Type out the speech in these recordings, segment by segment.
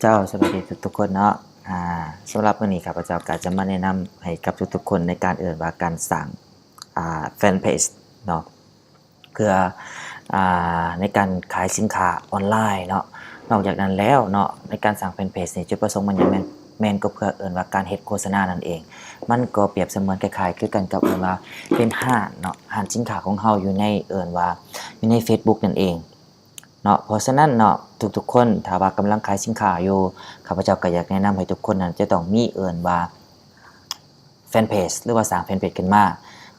ເຈົ້າ ສະບາຍດີທຸກໆຄົນເນາະ. ອາ ສຳລັບມື້ນີ້ຂ້າພະເຈົ້າກໍຈະມາແນະນຳໃຫ້ກັບທຸກໆຄົນໃນການເອີ້ນວ່າການສ້າງ ອາ ແຟນເພຈເນາະ ເພື່ອ ອາ ໃນການຂາຍສິນຄ້າອອນລາຍເນາະ. ນອກຈາກນັ້ນແລ້ວເນາະ ໃນການສ້າງແຟນເພຈນີ້ ຈຸດປະສົງມັນຫຍັງ? ແມ່ນ ແມ່ນກໍເພື່ອເອີ້ນວ່າການເຮັດໂຄສະນານັ້ນເອງ. ມັນກໍປຽບສະເໝືອນຄ້າຍໆຄືກັນກັບເອີ້ນວ່າເປັນຮ້ານເນາະ ຮ້ານສິນຄ້າຂອງເຮົາຢູ່ໃນ ເອີ້ນວ່າຢູ່ໃນເຟສບຸກນັ້ນເອງ ເນາະ. ເພາະສະນັ້ນເນາະ ທຸກໆຄົນ ຖ້າວ່າກຳລັງຂາຍສິນຄ້າຢູ່ ຂ້າພະເຈົ້າກໍຢາກແນະນຳໃຫ້ທຸກຄົນນັ້ນຈະຕ້ອງມີເອີ້ນວ່າແຟນເພຈ ຫຼືວ່າສ້າງແຟນເພຈຂຶ້ນມາ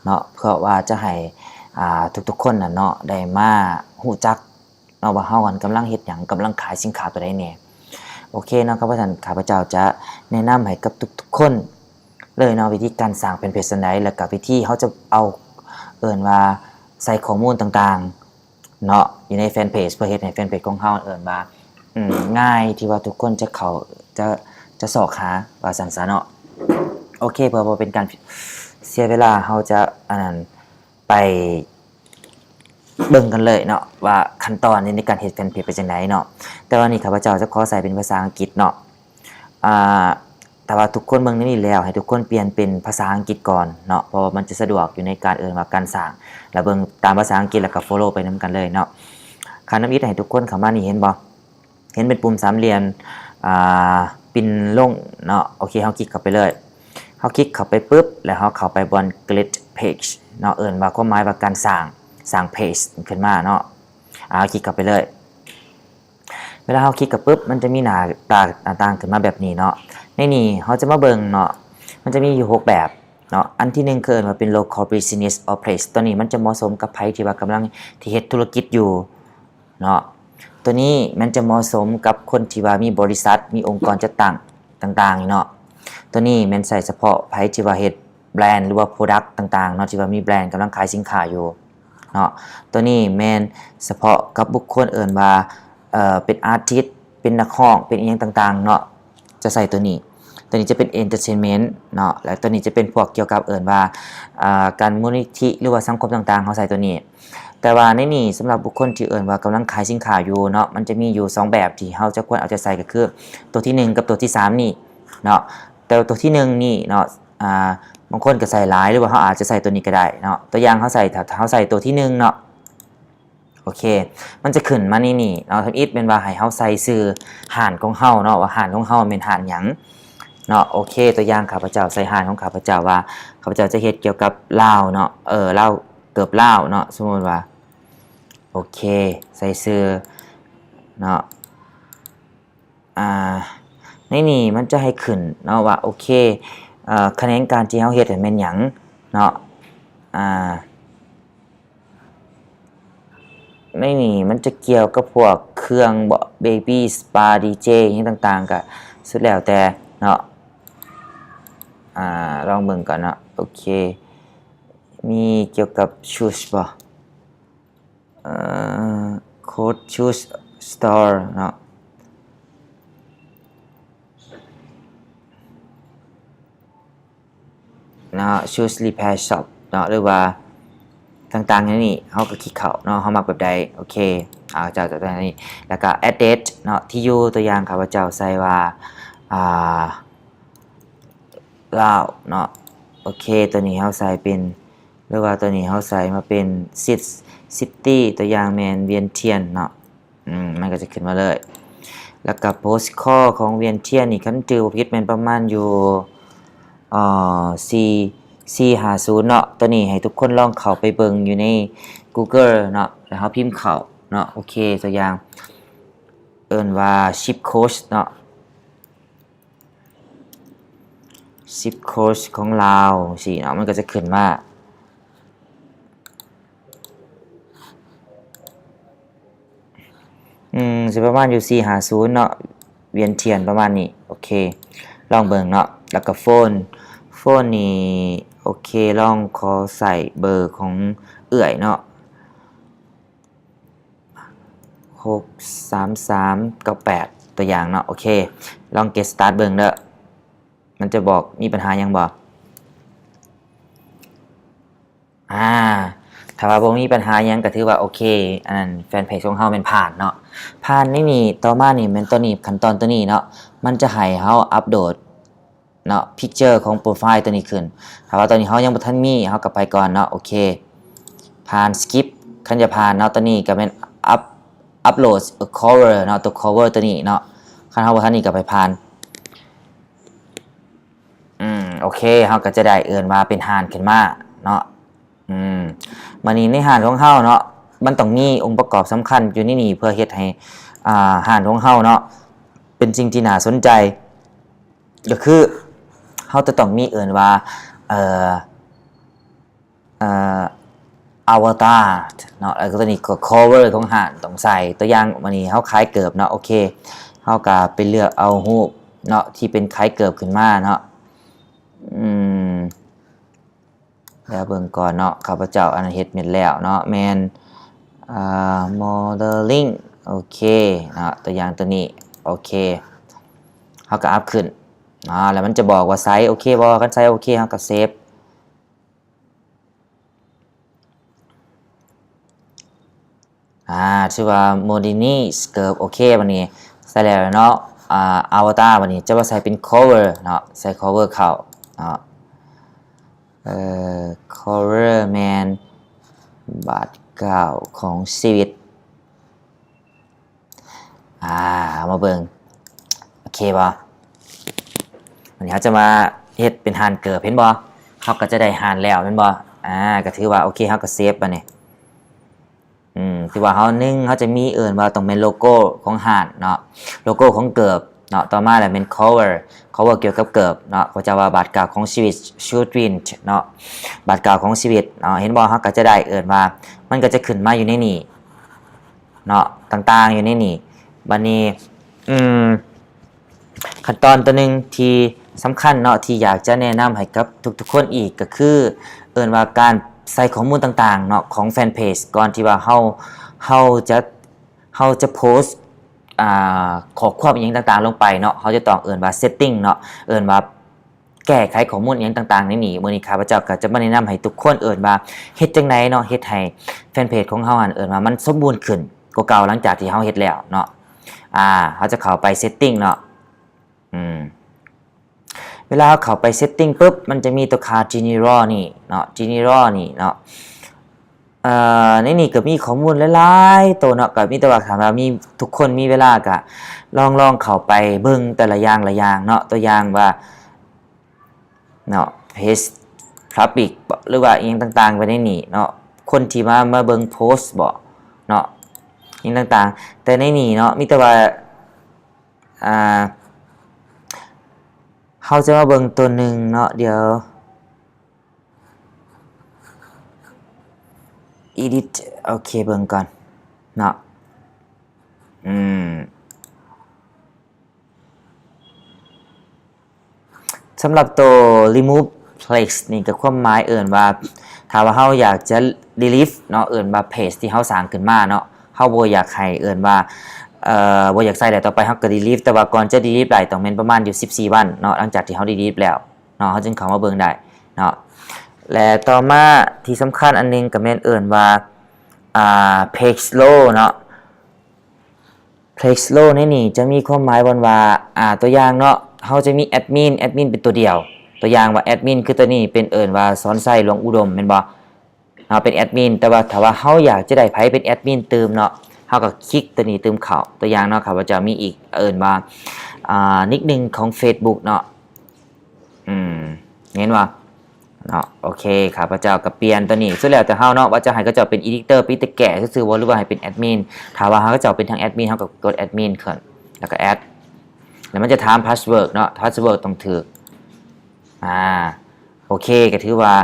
ເນາະ ເພື່ອວ່າຈະໃຫ້ ອາ ທຸກໆຄົນນັ້ນເນາະ ໄດ້ມາຮູ້ຈັກເນາະວ່າເຮົາຫັ້ນກຳລັງເຮັດຫຍັງ ກຳລັງຂາຍສິນຄ້າຕົວໃດແດ່. ໂອເຄເນາະ ຄັບ ເພາະສະນັ້ນ ຂ້າພະເຈົ້າຈະແນະນຳໃຫ້ກັບທຸກໆຄົນເລີຍເນາະ ວິທີການສ້າງແຟນເພຈຈັ່ງໃດ ແລ້ວກໍວິທີເຮົາຈະເອົາ ເອີ້ນວ່າໃສ່ຂໍ້ມູນຕ່າງໆ ເນາະ ຢູ່ໃນແຟນເພຈ ເພື່ອເຮັດໃຫ້ແຟນເພຈຂອງເຮົາ ເອີ້ນວ່າ ອືມ ງ່າຍທີ່ວ່າທຸກຄົນຈະເຂົ້າ ຈະ ຈະຊອກຫາ ວ່າຊັ້ນຊະເນາະ. ໂອເຄ ເພື່ອບໍ່ເປັນການເສຍເວລາ ເຮົາຈະ ອັນນັ້ນ ໄປເບິ່ງກັນເລີຍເນາະ ວ່າຂັ້ນຕອນໃນການເຮັດແຟນເພຈເປັນຈັ່ງໃດເນາະ. ແຕ່ວ່ານີ້ຂ້າພະເຈົ້າຈະຂໍໃສ່ເປັນພາສາອັງກິດເນາະ. ອາ ຖ້າວ່າທຸກຄົນເບິ່ງໃນນີ້ແລ້ວ ໃຫ້ທຸກຄົນປ່ຽນເປັນພາສາອັງກິດກ່ອນເນາະ ເພາະວ່າມັນຈະສະດວກຢູ່ໃນການເອີ້ນວ່າການສ້າງ ແລ້ວເບິ່ງຕາມພາສາອັງກິດ ແລ້ວກໍ follow ໄປນຳກັນເລີຍເນາະ. ຄັນທຳອິດໃຫ້ທຸກຄົນເຂົ້າມານີ້ ເຫັນບໍ່? ເຫັນເປັນປຸ່ມສາມຫຼ່ຽມ ອ່າ ປິ່ນລົງເນາະ. ໂອເຄ ເຮົາຄລິກເຂົ້າໄປເລີຍ. ເຮົາຄລິກເຂົ້າໄປປຶບ ແລ້ວເຮົາເຂົ້າໄປບ່ອນ Create Page ເນາະ ເອີ້ນວ່າຄວາມໝາຍວ່າການສ້າງ ສ້າງເພຈຂຶ້ນມາເນາະ. ອ່າ ຄລິກເຂົ້າໄປເລີຍ. ເວລາເຮົາຄລິກເຂົ້າປຶບ ມັນຈະມີໜ້າຕາ ໜ້າຕ່າງຂຶ້ນມາແບບນີ້ເນາະ. ໃນນີ້ເຮົາຈະມາເບິ່ງເນາະ ມັນຈະມີຢູ່ຫົກແບບເນາະ. ອັນທີໜຶ່ງ ເອີ້ນວ່າເປັນ Local Business or Page ຕົວນີ້ມັນຈະເໝາະສົມກັບໃຜທີ່ວ່າກຳລັງທີ່ເຮັດທຸລະກິດຢູ່ເນາະ. ຕົວນີ້ມັນຈະເໝາະສົມກັບຄົນທີ່ວ່າມີບໍລິສັດ ມີອົງກອນຈັດຕັ້ງຕ່າງໆເນາະ. ຕົວນີ້ແມ່ນໃຊ້ສະເພາະໃຜທີ່ວ່າເຮັດແບຣນ ຫຼືວ່າ product ຕ່າງໆເນາະ ທີ່ວ່າມີແບຣນກຳລັງຂາຍສິນຄ້າຢູ່ ເນາະ. ຕົວນີ້ແມ່ນສະເພາະກັບບຸກຄົນ ເອີ້ນວ່າ ເອີ ເປັນອາທິດ ເປັນນັກຮ້ອງ ເປັນອີ່ຫຍັງຕ່າງໆເນາະ ຈະໃຊ້ຕົວນີ້. ຕົວນີ້ຈະເປັນ entertainment ເນາະ ແລະ ຕົວນີ້ຈະເປັນພວກກ່ຽວກັບ ເອີ້ນວ່າ ອາ ການມູນນິທິ ຫຼືວ່າສັງຄົມຕ່າງໆ ເຮົາໃຊ້ຕົວນີ້. ແຕ່ວ່າໃນນີ້ ສຳລັບບຸກຄົນທີ່ ເອີ້ນວ່າກຳລັງຂາຍສິນຄ້າຢູ່ເນາະ ມັນຈະມີຢູ່ສອງແບບທີ່ເຮົາຈະຄວນເອົາໃຈໃສ່ ກໍຄືຕົວທີໜຶ່ງກັບຕົວທີສາມນີ້ເນາະ. ແຕ່ວ່າຕົວທີໜຶ່ງນີ້ເນາະ ອ່າ ບາງຄົນກໍໃສ່ຫຼາຍ ຫຼືວ່າເຮົາອາດຈະໃສ່ຕົວນີ້ກໍໄດ້ເນາະ. ຕົວຢ່າງເຮົາໃສ່ ຖ້າເຮົາໃສ່ຕົວທີໜຶ່ງເນາະ ໂອເຄ ມັນຈະຂຶ້ນມາໃນນີ້ເນາະ. ທຳອິດແມ່ນວ່າໃຫ້ເຮົາໃສ່ຊື່ຮ້ານຂອງເຮົາເນາະ ວ່າຮ້ານຂອງເຮົາແມ່ນຮ້ານຫຍັງເນາະ. ໂອເຄ ຕົວຢ່າງຂ້າພະເຈົ້າໃສ່ຮ້ານຂອງຂ້າພະເຈົ້າວ່າ ຂ້າພະເຈົ້າຈະເຮັດກ່ຽວກັບລາວເນາະ ເອີ ລາວ ເກີບລາວເນາະ ສົມມຸດວ່າ. ໂອເຄ ໃສ່ຊື່ເນາະ. ອ່າ ໃນນີ້ມັນຈະໃຫ້ຂຶ້ນເນາະວ່າ ໂອເຄ ເອີ ຂະແໜງການທີ່ເຮົາເຮັດຫັ້ນແມ່ນຫຍັງເນາະ. ອ່າ ໃນນີ້ມັນຈະກ່ຽວກັບພວກເຄື່ອງເບບີ້ ສະປາ ດີເຈ ຫຍັງຕ່າງໆ ກະສຸດແລ້ວແຕ່ເນາະ. ອ່າ ລອງເບິ່ງກ່ອນເນາະ. ໂອເຄ ມີກ່ຽວກັບ shoes ບໍ່? ເອີ Coach Shoes Store ເນາະ ເນາະ Shoes Repair Shop ເນາະ ຫຼືວ່າຕ່າງໆ ແນວນີ້ ເຮົາກໍຄລິກເຂົ້າເນາະ ເຮົາມັກແບບໃດ. ໂອເຄ ເອົາ ຈາກຕົວນີ້ ແລ້ວກໍ address ເນາະ ທີ່ຢູ່. ຕົວຢ່າງຂ້າພະເຈົ້າໃສ່ວ່າ ອ່າ ລາວເນາະ. ໂອເຄ ຕົວນີ້ເຮົາໃສ່ເປັນ ຫຼືວ່າຕົວນີ້ເຮົາໃສ່ມາເປັນ city ຕົວຢ່າງແມ່ນວຽນທຽນເນາະ. ອືມ ມັນກໍຈະຂຶ້ນມາເລີຍ. ແລ້ວກໍ postcode ຂອງວຽນທຽນນີ້ ຄັນຈື່ບໍ່ຜິດແມ່ນປະມານຢູ່ ເອີ ສີ່ ສີ່ຫ້າສູນເນາະ. ຕົວນີ້ໃຫ້ທຸກຄົນລອງເຂົ້າໄປເບິ່ງຢູ່ໃນ Google ເນາະ ແລ້ວເຮົາພິມເຂົ້າເນາະ. ໂອເຄ ຕົວຢ່າງເອີ້ນວ່າ zip code ເນາະ zip code ຂອງລາວຊີ້ເນາະ ມັນກໍຈະຂຶ້ນມາ ອືມ ຊິປະມານຢູ່ ສີ່ຫ້າສູນເນາະ ວຽນທຽນປະມານນີ້. ໂອເຄ ລອງເບິ່ງເນາະ. ແລ້ວກໍໂຟນ ໂຟນນີ້ ໂອເຄ ລອງຂໍໃສ່ເບີຂອງເອື້ອຍເນາະ ຫົກສາມສາມເກົ້າແປດ ຕົວຢ່າງເນາະ. ໂອເຄ ລອງ get start ເບິ່ງເດີ ມັນຈະບອກມີບັນຫາຫຍັງບໍ່. ອ່າ ຖ້າວ່າບໍ່ມີບັນຫາຫຍັງກໍຖືວ່າໂອເຄ, ອັນນັ້ນແຟນເພຈຂອງເຮົາແມ່ນຜ່ານເນາະ, ຜ່ານໃນນີ້. ຕໍ່ມານີ້ແມ່ນຕົວນີ້, ຂັ້ນຕອນຕົວນີ້ເນາະ, ມັນຈະໃຫ້ເຮົາອັບໂຫຼດເນາະ picture ຂອງໂປຣໄຟລ໌ຕົວນີ້ຂຶ້ນ. ຖ້າວ່າຕອນນີ້ເຮົາຍັງບໍ່ທັນມີ, ເຮົາກໍໄປກ່ອນເນາະ. ໂອເຄ, ຜ່ານ skip. ຄັນຈະຜ່ານເນາະ, ຕົວນີ້ກໍແມ່ນອັບ upload cover ເນາະ, ຕົວ cover ຕົວນີ້ເນາະ. ຄັນເຮົາບໍ່ທັນນີ້ກໍໄປຜ່ານ. ອືມ ໂອເຄ, ເຮົາກໍຈະໄດ້ເອີ້ນວ່າເປັນຫານຂຶ້ນມາເນາະ. ອືມ ບາດນີ້ໃນຫານຂອງເຮົາເນາະ, ມັນຕ້ອງມີອົງປະກອບສຳຄັນຢູ່ໃນນີ້ ເພື່ອເຮັດໃຫ້ ອ່າ ຫານຂອງເຮົາເນາະ ເປັນສິ່ງທີ່ໜ້າສົນໃຈ. ກໍຄືເຮົາຈະຕ້ອງມີເອີ້ນວ່າ ເອີ ເອີ avatar ເນາະ, ແລ້ວກໍຕົວນີ້ກໍ cover ຂອງຮ້ານຕ້ອງໃສ່. ຕົວຢ່າງ ມື້ນີ້ເຮົາຂາຍເກີບເນາະ, ໂອເຄ, ເຮົາກໍໄປເລືອກເອົາຮູບເນາະ ທີ່ເປັນຂາຍເກີບຂຶ້ນມາເນາະ. ອືມ ດຽວເບິ່ງກ່ອນເນາະ, ຂ້າພະເຈົ້າອັນເຮັດແມ່ນແລ້ວເນາະ, ແມ່ນ ອ່າ modeling ໂອເຄເນາະ, ຕົວຢ່າງຕົວນີ້. ໂອເຄ, ເຮົາກໍອັບຂຶ້ນເນາະ, ແລ້ວມັນຈະບອກວ່າໃຊ້ໂອເຄບໍ່. ຄັນໃຊ້ໂອເຄ ເຮົາກໍເຊບ. ອ່າ ຖືວ່າ Modini Sculpt ໂອເຄ, ບັດນີ້ໃສ່ແລ້ວເນາະ. ອ່າ Avatar ບັດນີ້ຈະວ່າໃສ່ເປັນ cover ເນາະ, ໃສ່ cover ເຂົ້າເນາະ. ເອີ cover ແມ່ນບາດກ້າວຂອງຊີວິດ. ອ່າ ເຮົາມາເບິ່ງ ໂອເຄບໍ່? ວັນນີ້ເຮົາຈະມາເຮັດເປັນຮ້ານເກີບ, ເຫັນບໍ່? ເຮົາກໍຈະໄດ້ຮ້ານແລ້ວແມ່ນບໍ່? ອ່າ ກໍຖືວ່າໂອເຄ, ເຮົາກໍເຊບບັດນີ້. ອືມ ຖືວ່າເຮົາ ໜຶ່ງ ເຮົາຈະມີເອີ້ນວ່າຕ້ອງແມ່ນໂລໂກ້ຂອງຮ້ານເນາະ, ໂລໂກ້ຂອງເກີບເນາະ. ຕໍ່ມາແລ້ວແມ່ນ cover, cover ກ່ຽວກັບເກີບເນາະ, ກໍຈະວ່າບາດກ້າວຂອງຊີວິດ Shoe Print ເນາະ, ບາດກ້າວຂອງຊີວິດເນາະ. ເຫັນບໍ່? ເຮົາກໍຈະໄດ້ເອີ້ນວ່າ ມັນກໍຈະຂຶ້ນມາຢູ່ໃນນີ້ ເນາະ ຕ່າງໆຢູ່ໃນນີ້. ບັດນີ້ ອືມ ຂັ້ນຕອນຕົວໜຶ່ງທີ່ສຳຄັນເນາະ ທີ່ຢາກຈະແນະນຳໃຫ້ກັບທຸກໆຄົນອີກ ກໍຄືເອີ້ນວ່າການໃສ່ຂໍ້ມູນຕ່າງໆເນາະ ຂອງແຟນເພຈ ກ່ອນທີ່ວ່າເຮົາ ເຮົາຈະ ເຮົາຈະໂພສ ອ່າ ຂໍ້ຄວາມອີ່ຫຍັງຕ່າງໆລົງໄປເນາະ, ເຮົາຈະຕ້ອງເອີ້ນວ່າ setting ເນາະ, ເອີ້ນວ່າ ແກ້ໄຂຂໍ້ມູນຫຍັງຕ່າງໆໃນນີ້. ມື້ນີ້ຂ້າພະເຈົ້າກໍຈະມາແນະນຳໃຫ້ທຸກຄົນ ເອີ້ນວ່າເຮັດຈັ່ງໃດເນາະ ເຮັດໃຫ້ແຟນເພຈຂອງເຮົາຫັ້ນ ເອີ້ນວ່າມັນສົມບູນຂຶ້ນກວ່າເກົ່າ ຫຼັງຈາກທີ່ເຮົາເຮັດແລ້ວເນາະ. ອ່າ ເຮົາຈະເຂົ້າໄປ setting ເນາະ. ອືມ ເວລາເຮົາເຂົ້າໄປ setting ປຶບ ມັນຈະມີຕົວຄ່າ general ນີ້ເນາະ, general ນີ້ເນາະ. ເອີ ໃນນີ້ກໍມີຂໍ້ມູນຫຼາຍໆໂຕເນາະ, ກໍມີແຕ່ວ່າຖ້າວ່າມີ ທຸກຄົນມີເວລາກໍລອງ ລອງເຂົ້າໄປເບິ່ງແຕ່ລະຢ່າງລະຢ່າງເນາະ. ຕົວຢ່າງວ່າເນາະ page public ເບາະ ຫຼືວ່າອີ່ຫຍັງຕ່າງໆໄປໃນນີ້ເນາະ, ຄົນທີ່ມາ ມາເບິ່ງໂພສເບາະເນາະ ອີ່ຫຍັງຕ່າງໆ. ແຕ່ໃນນີ້ເນາະ ມີແຕ່ວ່າ ອ່າ ເຮົາຈະມາເບິ່ງຕົວໜຶ່ງເນາະ, ດຽວ edit ໂອເຄ ເບິ່ງກ່ອນເນາະ. ອືມ ສຳລັບໂຕ remove page ນີ້ກໍຄວາມໝາຍເອີ້ນວ່າ ຖ້າວ່າເຮົາຢາກຈະ delete ເນາະ, ເອີ້ນວ່າ page ທີ່ເຮົາສ້າງຂຶ້ນມາເນາະ, ເຮົາບໍ່ຢາກໃຫ້ ເອີ້ນວ່າ ເອີ ບໍ່ຢາກໃຊ້ແລ້ວ, ຕໍ່ໄປເຮົາກໍ delete ແຕ່ວ່າກ່ອນຈະ delete ໄດ້ ຕ້ອງແມ່ນປະມານຢູ່ສິບສີ່ວັນເນາະ, ຫຼັງຈາກທີ່ເຮົາ delete ແລ້ວເນາະ ເຮົາຈຶ່ງເຂົ້າມາເບິ່ງໄດ້ເນາະ. ແລະ ຕໍ່ມາທີ່ສຳຄັນອັນໜຶ່ງກໍແມ່ນເອີ້ນວ່າ ອ່າ page load ເນາະ, page load ໃນນີ້ຈະມີຄວາມໝາຍບ່ອນວ່າ ອ່າ ຕົວຢ່າງເນາະ, ເຮົາຈະມີແອດມິນ, ແອດມິນເປັນຕົວດຽວ, ຕົວຢ່າງວ່າແອດມິນຄືຕົວນີ້ເປັນເອີ້ນວ່າ ສອນໄຊ ຫຼວງອຸດົມ ແມ່ນບໍ່? ເຮົາເປັນແອດມິນ, ແຕ່ວ່າຖ້າວ່າເຮົາຢາກຈະໄດ້ໃຜເປັນແອດມິນຕື່ມເນາະ, ເຮົາກໍຄລິກຕົວນີ້ຕື່ມເຂົ້າ. ຕົວຢ່າງເນາະ, ຂ້າພະເຈົ້າມີອີກ ເອີ້ນວ່າ ອ່າ ນິກໜຶ່ງຂອງ Facebook ເນາະ. ອືມ ເຫັນບໍ່ເນາະ? ໂອເຄ, ຂ້າພະເຈົ້າກໍປ່ຽນຕົວນີ້ ສຸດແລ້ວແຕ່ເຮົາເນາະ ວ່າຈະໃຫ້ເຂົາເຈົ້າເປັນ editor ເປັນ editor ແກ້ຊື່ໆບໍ່ ຫຼືວ່າໃຫ້ເປັນແອດມິນ. ຖ້າວ່າເຂົາເຈົ້າເປັນທາງແອດມິນ, ເຮົາກໍກົດແອດມິນຂຶ້ນ ແລ້ວກໍ add ແລ້ວມັນຈະຖາມ password ເນາະ, password ຕ້ອງຖືກ. ອ່າ ໂອເຄ, ກໍຖືວ່າ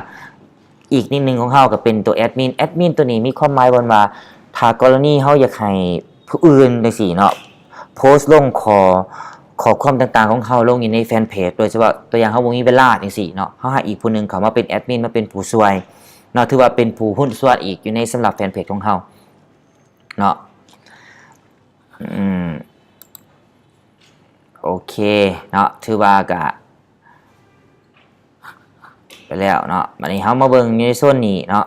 ອີກນິດໜຶ່ງຂອງເຮົາກໍເປັນຕົວແອດມິນ. ແອດມິນຕົວນີ້ມີຄວາມໝາຍບ່ອນວ່າ ຖ້າກໍລະນີເຮົາຢາກໃຫ້ຜູ້ອື່ນຈັ່ງຊີ້ເນາະ ໂພສລົງຂໍ້ ຂໍ້ຄວາມຕ່າງໆຂອງເຮົາລົງຢູ່ໃນແຟນເພຈ ໂດຍສະເພາະຕົວຢ່າງເຮົາບໍ່ມີເວລາຈັ່ງຊີ້ເນາະ, ເຮົາໃຫ້ອີກຜູ້ໜຶ່ງເຂົ້າມາເປັນແອດມິນ ມາເປັນຜູ້ຊ່ວຍເນາະ, ຖືວ່າເປັນຜູ້ຫຸ້ນສ່ວນອີກຢູ່ໃນສຳລັບແຟນເພຈຂອງເຮົາເນາະ. ອືມ ໂອເຄເນາະ, ຖືວ່າກະ ໄປແລ້ວເນາະ. ບັດນີ້ເຮົາມາເບິ່ງຢູ່ໃນໂຊນນີ້ເນາະ.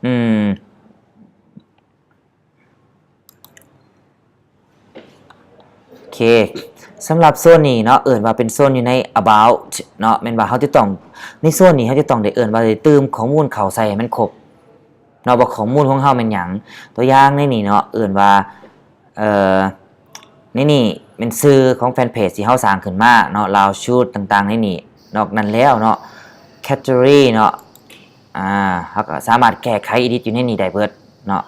ອືມ ເຄ ສຳລັບໂຊນນີ້ເນາະ ເອີ້ນວ່າເປັນໂຊນຢູ່ໃນ About ເນາະ ແມ່ນວ່າເຮົາຈະຕ້ອງ ໃນໂຊນນີ້ເຮົາຈະຕ້ອງໄດ້ເອີ້ນວ່າໄດ້ຕື່ມຂໍ້ມູນເຂົ້າໃສ່ໃຫ້ມັນຄົບເນາະ ວ່າຂໍ້ມູນຂອງເຮົາແມ່ນຫຍັງ. ຕົວຢ່າງໃນນີ້ເນາະ ເອີ້ນວ່າ ເອີ ໃນນີ້ແມ່ນຊື່ຂອງແຟນເພຈທີ່ເຮົາສ້າງຂຶ້ນມາເນາະ Loud Shoot ຕ່າງໆໃນນີ້. ນອກນັ້ນແລ້ວເນາະ Category ເນາະ ອາ ເຮົາກໍສາມາດແກ້ໄຂ Edit ຢູ່ໃນນີ້ໄດ້ເບິດເນາະ.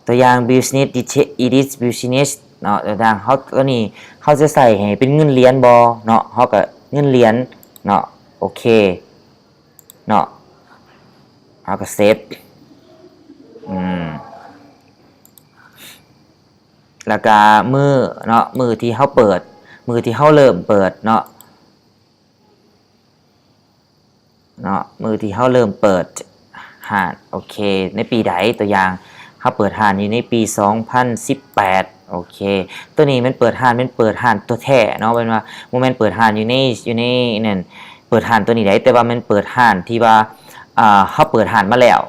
ຕົວຢ່າງ Business Detail Edit Business ເນາະ ຕົວຢ່າງເຮົາ ຕົວນີ້ເຮົາຈະໃສ່ໃຫ້ເປັນເງິນຫຼຽນບໍ່ເນາະ ເຮົາກໍເງິນຫຼຽນເນາະ ໂອເຄເນາະ ເຮົາກໍເຊບ ອືມ ແລ້ວກະມື້ເນາະ ມື້ທີ່ເຮົາເປີດ ມື້ທີ່ເຮົາເລີ່ມເປີດເນາະ ເນາະ ມື້ທີ່ເຮົາເລີ່ມເປີດຮ້ານ ໂອເຄ ໃນປີໃດ ຕົວຢ່າງ ເຮົາເປີດຮ້ານຢູ່ໃນປີສອງພັນສິບແປດ ໂອເຄ ຕົວນີ້ແມ່ນເປີດຮ້ານ ແມ່ນເປີດຮ້ານຕົວແທ້ເນາະ ແມ່ນວ່າ ບໍ່ແມ່ນເປີດຮ້ານຢູ່ໃນ ຢູ່ໃນນັ້ນ ເປີດຮ້ານຕົວນີ້ໃດ ແຕ່ວ່າແມ່ນເປີດຮ້ານທີ່ວ່າ ເຮົາເປີດຮ້ານມາແລ້ວ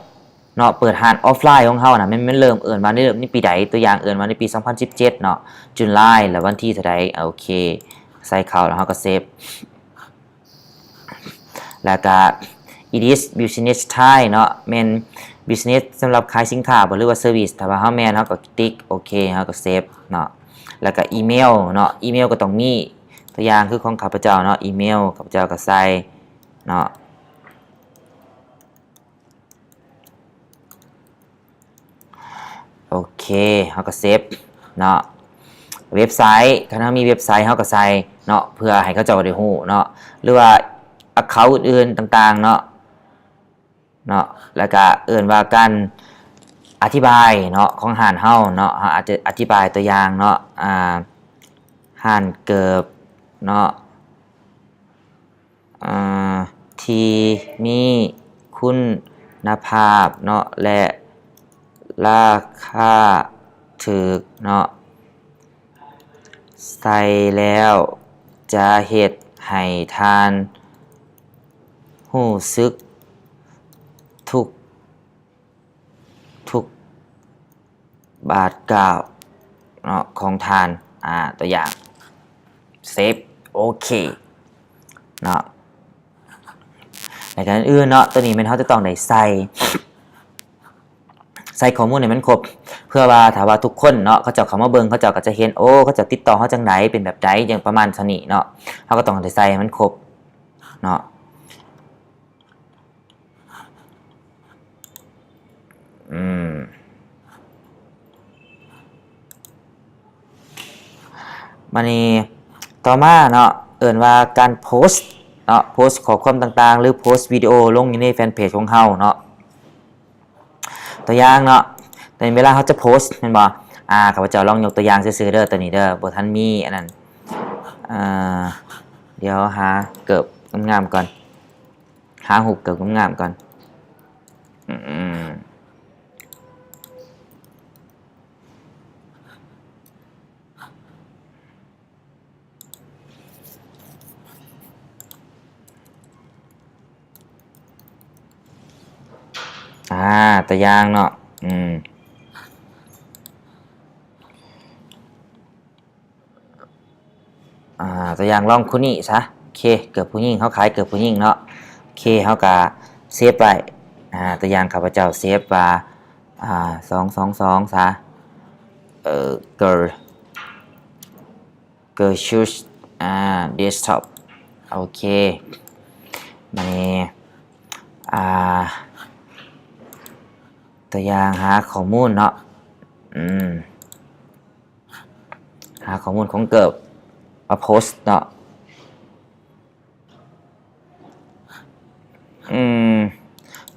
ເນາະ ເປີດຮ້ານອອຟລາຍຂອງເຮົານະ ແມ່ນ ແມ່ນເລີ່ມ ເອີ້ນວ່າເລີ່ມໃນປີໃດ ຕົວຢ່າງເອີ້ນວ່າໃນປີສອງພັນສິບເຈັດເນາະ July ແລ້ວວັນທີເທົ່າໃດ ໂອເຄ ໃສ່ເຂົ້າແລ້ວເຮົາກໍເຊບ ແລ້ວກໍ Edit Business Type ເນາະ ແມ່ນ Business ສຳລັບຂາຍສິນຄ້າບໍ່ ຫຼືວ່າ Service ຖ້າວ່າເຮົາແມ່ນ ເຮົາກໍຕິກ ໂອເຄ ເຮົາກໍເຊບເນາະ ແລ້ວກໍອີເມວເນາະ ອີເມວກໍຕ້ອງມີ ຕົວຢ່າງຄືຂອງຂ້າພະເຈົ້າເນາະ ອີເມວ ຂ້າພະເຈົ້າກໍໃສ່ເນາະ ໂອເຄ ເຮົາກໍເຊບເນາະ ເວັບໄຊ ຄັນເຮົາມີເວັບໄຊ ເຮົາກໍໃສ່ເນາະ ເພື່ອໃຫ້ເຂົາເຈົ້າໄດ້ຮູ້ເນາະ ຫຼືວ່າ account ອື່ນໆຕ່າງໆເນາະ ເນາະ ແລ້ວກະເອີ້ນວ່າການອະທິບາຍເນາະ ຂອງຮ້ານເຮົາເນາະ ເຮົາອາດຈະອະທິບາຍຕົວຢ່າງເນາະ ອ່າ ຮ້ານເກີບເນາະ ອ່າ ທີ່ມີຄຸນນະພາບເນາະ ແລະ ລາຄາຖືກເນາະ ໃສ່ແລ້ວຈະເຮັດໃຫ້ທ່ານຮູ້ສຶກທຸກ ທຸກບາດກ້າວເນາະ ຂອງທ່ານ ອາ ຕົວຢ່າງ ເຊບ ໂອເຄເນາະ ແລ້ວກໍອື່ນໆເນາະ ຕົວນີ້ແມ່ນເຮົາຈະຕ້ອງໄດ້ໃສ່ ໃສ່ຂໍ້ມູນໃຫ້ມັນຄົບ ເພື່ອວ່າຖ້າວ່າທຸກຄົນເນາະ ເຂົາເຈົ້າເຂົ້າມາເບິ່ງ ເຂົາເຈົ້າກໍຈະເຫັນ ໂອ້ ເຂົາເຈົ້າຕິດຕໍ່ເຮົາຈັ່ງໃດ ເປັນແບບໃດ ຫຍັງປະມານເທົ່ານີ້ເນາະ ເຮົາກໍຕ້ອງໄດ້ໃສ່ໃຫ້ມັນຄົບເນາະ. ອືມ ບາດນີ້ຕໍ່ມາເນາະ ເອີ້ນວ່າການໂພສເນາະ ໂພສຂໍ້ຄວາມຕ່າງໆ ຫຼືໂພສວິດີໂອລົງຢູ່ໃນແຟນເພຈຂອງເຮົາເນາະ ຕົວຢ່າງເນາະ ໃນເວລາເຮົາຈະໂພສແມ່ນບໍ່ ອາ ຂ້າພະເຈົ້າລອງຍົກຕົວຢ່າງຊື່ໆເດີ ຕົວນີ້ເດີ ບໍ່ທັນມີອັນນັ້ນ ເອີ ດຽວຫາເກີບງາມໆກ່ອນ. ຫາຮູບເກີບງາມໆກ່ອນ ອືມ ອາ ຕົວຢ່າງເນາະ ອືມ ອາ ຕົວຢ່າງລອງຄູ່ນີ້ຊະ ໂອເຄ ເກີບຜູ້ຍິງ ເຮົາຂາຍເກີບຜູ້ຍິງເນາະ ໂອເຄ ເຮົາກະເຊບໄວ້ ອາ ຕົວຢ່າງຂ້າພະເຈົ້າເຊບວ່າ ອາ ສອງສອງສອງ ຊະ ເອີ ເກີ ເກີຊູດ ອາ ເດສທັອບ ໂອເຄ ບາດນີ້ ອາ ຕົວຢ່າງຫາຂໍ້ມູນເນາະ ອືມ ຫາຂໍ້ມູນຂອງເກີບມາໂພສເນາະ ອືມ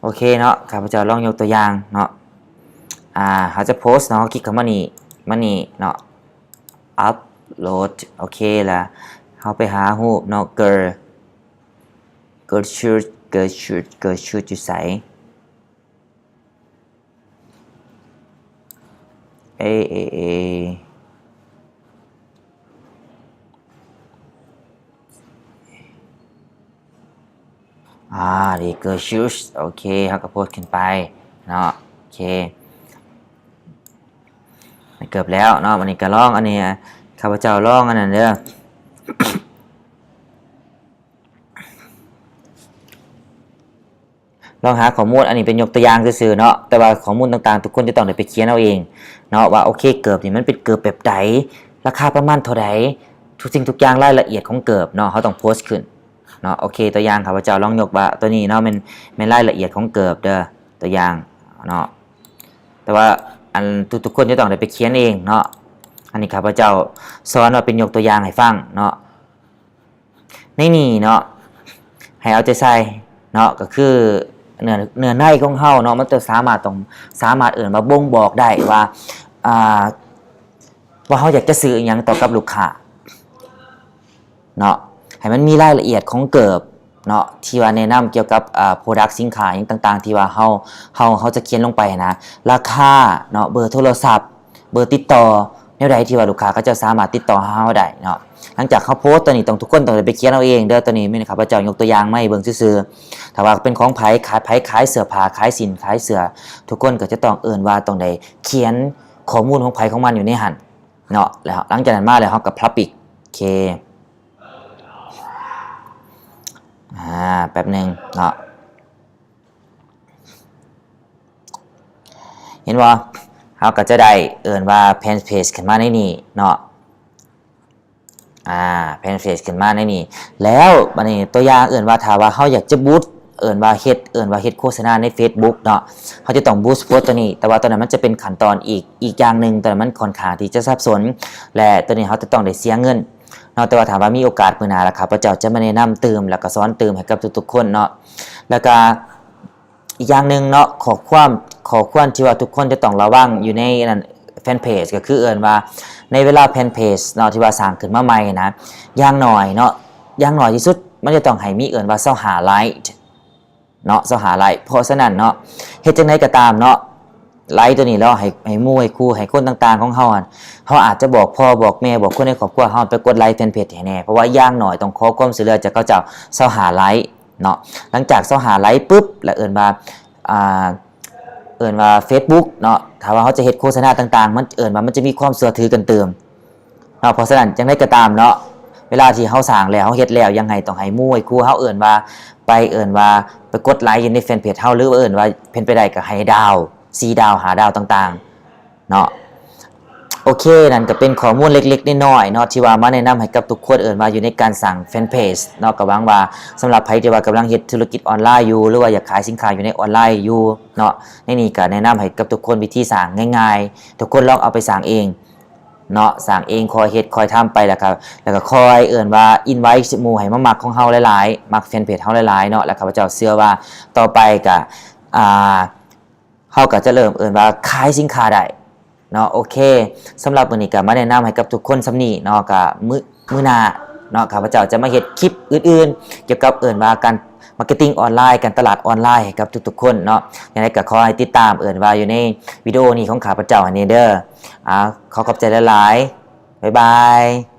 ໂອເຄເນາະ ຂ້າພະເຈົ້າລອງຍົກຕົວຢ່າງເນາະ ອາ ເຮົາຈະໂພສເນາະ ເຮົາຄລິກເຂົ້າມານີ້ ມານີ້ເນາະ ອັບໂຫຼດ ໂອເຄລະ ເຮົາໄປຫາຮູບເນາະ ເກີ ເກີຊູດ ເກີຊູດ ເກີຊູດ ຢູ່ໃສ? ເອ ເອ ເອ ອາ ເດ ເກີຊູດ ໂອເຄ ເຮົາກໍໂພສຂຶ້ນໄປເນາະ ໂອເຄ ໃນ ເກືອບແລ້ວເນາະ. ບັດນີ້ກໍລອງອັນນີ້ ຂ້າພະເຈົ້າລອງອັນນັ້ນເດີ ລອງຫາຂໍ້ມູນ. ອັນນີ້ເປັນຍົກຕົວຢ່າງຊື່ໆເນາະ, ແຕ່ວ່າຂໍ້ມູນຕ່າງໆ ທຸກຄົນຈະຕ້ອງໄດ້ໄປຂຽນເອົາເອງເນາະ ວ່າ ໂອເຄ ເກີບນີ້ມັນເປັນເກີບແບບໃດ, ລາຄາປະມານເທົ່າໃດ, ທຸກສິ່ງທຸກຢ່າງ ລາຍລະອຽດຂອງເກີບເນາະ ເຮົາຕ້ອງໂພສຂຶ້ນເນາະ. ໂອເຄ ຕົວຢ່າງ ຂ້າພະເຈົ້າລອງຍົກວ່າຕົວນີ້ເນາະ ແມ່ນ ແມ່ນລາຍລະອຽດຂອງເກີບເດີ ຕົວຢ່າງເນາະ. ແຕ່ວ່າອັນ ທຸກໆຄົນຈະຕ້ອງໄດ້ໄປຂຽນເອງເນາະ. ອັນນີ້ຂ້າພະເຈົ້າສອນວ່າເປັນຍົກຕົວຢ່າງໃຫ້ຟັງເນາະ. ໃນນີ້ເນາະ ໃຫ້ເອົາໃຈໃສ່ເນາະ ກໍຄືເນື້ອ ເນື້ອໃນຂອງເຮົາເນາະ ມັນຈະສາມາດ ຕ້ອງສາມາດເອີ້ນວ່າບົ່ງບອກໄດ້ວ່າ ອ່າ ວ່າເຮົາຢາກຈະສື່ອີ່ຫຍັງຕໍ່ກັບລູກຄ້າເນາະ. ໃຫ້ມັນມີລາຍລະອຽດຂອງເກີບເນາະ ທີ່ວ່າແນະນຳກ່ຽວກັບ ອ່າ product ສິນຄ້າຫຍັງຕ່າງໆ ທີ່ວ່າເຮົາ ເຮົາ ເຮົາຈະຂຽນລົງໄປນະ, ລາຄາເນາະ, ເບີໂທລະສັບ, ເບີຕິດຕໍ່ ແນວໃດທີ່ວ່າລູກຄ້າເຂົາເຈົ້າສາມາດຕິດຕໍ່ຫາເຮົາໄດ້ເນາະ. ຫຼັງຈາກເຮົາໂພສຕົວນີ້ ຕ້ອງ ທຸກຄົນຕ້ອງໄດ້ໄປຂຽນເອົາເອງເດີ. ຕົວນີ້ແມ່ນຂ້າພະເຈົ້າຍົກຕົວຢ່າງມາໃຫ້ເບິ່ງຊື່ໆ. ຖ້າວ່າເປັນຂອງໃຜ ຂາຍ ໃຜຂາຍເສື້ອຜ້າ ຂາຍສິ້ນ ຂາຍເສື້ອ ທຸກຄົນກໍຈະຕ້ອງເອີ້ນວ່າຕ້ອງໄດ້ຂຽນຂໍ້ມູນຂອງໃຜຂອງມັນຢູ່ໃນຫັ້ນເນາະ. ແລ້ວຫຼັງຈາກນັ້ນມາແລ້ວ ເຮົາກໍ publish ໂອເຄ ອ່າ ແປັບໜຶ່ງເນາະ. ເຫັນບໍ່? ເຮົາກໍຈະໄດ້ເອີ້ນວ່າ fan page ຂຶ້ນມາໃນນີ້ເນາະ. ອ່າ fan page ຂຶ້ນມາໃນນີ້ ແລ້ວບັດນີ້ຕົວຢ່າງເອີ້ນວ່າ ຖ້າວ່າເຮົາຢາກຈະບູດ ເອີ້ນວ່າເຮັດ ເອີ້ນວ່າເຮັດໂຄສະນາໃນ Facebook ເນາະ ເຮົາຈະຕ້ອງບູດໂພສຕົວນີ້. ແຕ່ວ່າຕົວນັ້ນມັນຈະເປັນຂັ້ນຕອນອີກ ອີກຢ່າງໜຶ່ງ, ຕົວນັ້ນມັນຄ່ອນຂ້າງທີ່ຈະສັບສົນ ແລະ ຕົວນີ້ເຮົາຈະຕ້ອງໄດ້ເສຍເງິນເນາະ. ແຕ່ວ່າຖ້າວ່າມີໂອກາດມື້ໜ້າ ລະຂ້າພະເຈົ້າຈະມາແນະນຳຕື່ມ ແລ້ວກໍສອນຕື່ມໃຫ້ກັບທຸກໆຄົນເນາະ. ແລ້ວກໍ ອີກຢ່າງໜຶ່ງເນາະ ຂໍ້ຄວາມ ຂໍ້ຄວາມທີ່ວ່າທຸກຄົນຈະຕ້ອງລະວັງຢູ່ໃນນັ້ນ fan page ກໍຄືເອີ້ນວ່າ ໃນເວລາ fan page ເນາະ ທີ່ວ່າສ້າງຂຶ້ນມາໃໝ່ນະ ຢ່າງໜ້ອຍເນາະ ຢ່າງໜ້ອຍທີ່ສຸດມັນຈະຕ້ອງໃຫ້ມີເອີ້ນວ່າ ຊາວຫ້າໄລຄ໌ເນາະ ຊາວຫ້າໄລຄ໌. ເພາະສະນັ້ນເນາະ ເຮັດຈັ່ງໃດກໍຕາມເນາະ ໄລຄ໌ຕົວນີ້ແລ້ວ ໃຫ້ ໃຫ້ໝູ່ໃຫ້ຄູ່ ໃຫ້ຄົນຕ່າງໆຂອງເຮົາຫັ້ນ ເຮົາອາດຈະບອກພໍ່ບອກແມ່ ບອກຄົນໃນຄອບຄົວເຮົາໄປກົດໄລຄ໌ fan page ໃຫ້ແດ່ ເພາະວ່າຢ່າງໜ້ອຍຕ້ອງຂໍຄວາມຊ່ວຍເຫຼືອຈາກເຂົາເຈົ້າ ຊາວຫ້າໄລຄ໌ ເນາະ. ຫຼັງຈາກຊາວຫ້າໄລຄ໌ປຶບ ແລ້ວເອີ້ນວ່າ ອ່າ ເອີ້ນວ່າ Facebook ເນາະ ຖ້າວ່າເຮົາຈະເຮັດໂຄສະນາຕ່າງໆ ມັນ ເອີ້ນວ່າມັນຈະມີຄວາມເຊື່ອຖືກັນຕື່ມເນາະ. ເພາະສະນັ້ນ ຈັ່ງໃດກໍຕາມເນາະ ເວລາທີ່ເຮົາສ້າງແລ້ວ ເຮົາເຮັດແລ້ວ ຍັງໃຫ້ ຕ້ອງໃຫ້ໝູ່ໃຫ້ຄູ່ເຮົາ ເອີ້ນວ່າ ໄປ ເອີ້ນວ່າ ໄປກົດໄລຄ໌ຢູ່ໃນ fan page ເຮົາ ຫຼືວ່າເອີ້ນວ່າ ເປັນໄປໄດ້ກໍໃຫ້ດາວ ສີ່ດາວ ຫ້າດາວຕ່າງໆ ເນາະ. ໂອເຄ ນັ້ນກໍເປັນຂໍ້ມູນເລັກໆນ້ອຍໆເນາະ ທີ່ວ່າມາແນະນຳໃຫ້ກັບທຸກຄົນ ເອີ້ນວ່າຢູ່ໃນການສ້າງ fan page ເນາະ. ກໍຫວັງວ່າສຳລັບໃຜທີ່ວ່າກຳລັງເຮັດທຸລະກິດອອນລາຍຢູ່ ຫຼືວ່າຢາກຂາຍສິນຄ້າຢູ່ໃນອອນລາຍຢູ່ເນາະ ໃນນີ້ກໍແນະນຳໃຫ້ກັບທຸກຄົນ ວິທີສ້າງງ່າຍໆ ທຸກຄົນລອງເອົາໄປສ້າງເອງເນາະ ສ້າງເອງ ຄ່ອຍເຮັດຄ່ອຍທຳໄປ ແລ້ວກໍ ແລ້ວກໍຄ່ອຍ ເອີ້ນວ່າ invite ໝູ່ໃຫ້ມາມັກຂອງເຮົາຫຼາຍໆ ມັກ fan page ເຮົາຫຼາຍໆເນາະ. ແລ້ວຂ້າພະເຈົ້າເຊື່ອວ່າຕໍ່ໄປກໍ ອ່າ ເຮົາກໍຈະເລີ່ມ ເອີ້ນວ່າຂາຍສິນຄ້າໄດ້ເນາະ. ໂອເຄ ສຳລັບມື້ນີ້ກໍມາແນະນຳໃຫ້ກັບທຸກຄົນສ່ຳນີ້ເນາະ. ກໍມື້ ມື້ໜ້າເນາະ ຂ້າພະເຈົ້າຈະມາເຮັດຄລິບອື່ນໆ ກ່ຽວກັບ ເອີ້ນວ່າການ marketing ອອນລາຍ ການຕະຫຼາດອອນລາຍໃຫ້ກັບທຸກໆຄົນເນາະ. ຈັ່ງໃດກໍຂໍໃຫ້ຕິດຕາມ ເອີ້ນວ່າຢູ່ໃນວິດີໂອນີ້ຂອງຂ້າພະເຈົ້າຫັ້ນແດ່ເດີ. ອ່າ ຂໍຂອບໃຈຫຼາຍໆ ບາຍບາຍ.